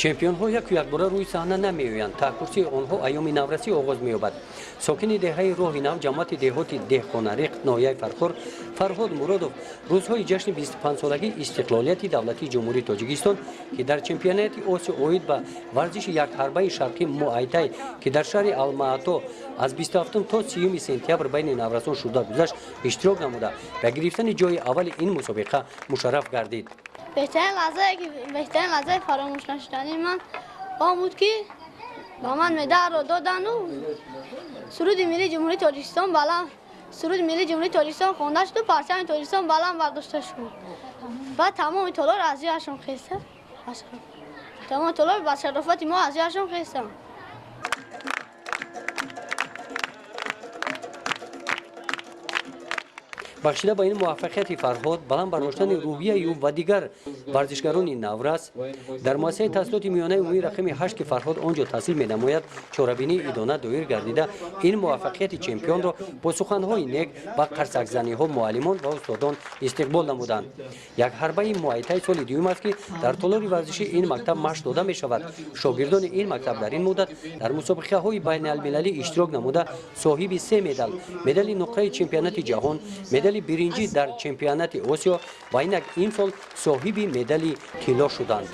Чемпионҳо яку якбора рӯи саҳна намеоянд. Таҳкурсии онҳо айёми наврасӣ оғоз меёбад. Сокини деҳаи Роҳи Нав, ҷамоати деҳоти Деҳқонариқ, ноҳияи Фархор, Фарҳод Муродов рӯзҳои ҷашни 25-солагии истиқлолияти давлатии Ҷумҳурии Тоҷикистон, ки дар чемпионати Осиё оид ба варзиши якҳарбаи шарқӣ муайтай, ки дар шаҳри Алмаато аз 27 то 30 сентябр байни наврасон шуда гузашт, иштирок намуда, ба гирифтани ҷои аввали ин мусобиқа мушарраф гардид. Беҳтарин лаҳзае ки беҳтарин лаҳзаи фаромӯшнашудании ман он буд, ки ба ман медалро додану суруди миллии Ҷумҳурии Тоҷикистон баланд, суруди миллии Ҷумҳурии Тоҷикистон хонда шуду парчами Тоҷикистон баланд бардошта шуд. Баъд тамоми толор аз ҷояшон хеста, тамоми толор ба шарофати мо аз ҷояшон хестанд. Бахшида ба ин муваффақияти Фарҳод, баланд бардоштани рӯҳияи ӯ ва дигар варзишгарони наврас, дар муассисаи таҳсилоти миёнаи умумии рақами 8, ки Фарҳод он ҷо таҳсил менамояд, чорабинии идона доир гардида, ин муваффақияти чемпионро бо суханҳои нек ва қарсакзаниҳо муаллимон ва устодон истиқбол намуданд. Як ҳарбаи муайтаи соли дуюм аст, ки дар толори варзишии ин мактаб машқ дода мешавад. Шогирдони ин мактаб дар ин муддат дар мусобиқаҳои байналмилалӣ иштирок намуда, соҳиби се медал: медали нуқраи чемпионати ҷаҳон, медали биринҷӣ дар чемпионати Осиё ва инак имсол соҳиби медали тилло шуданд.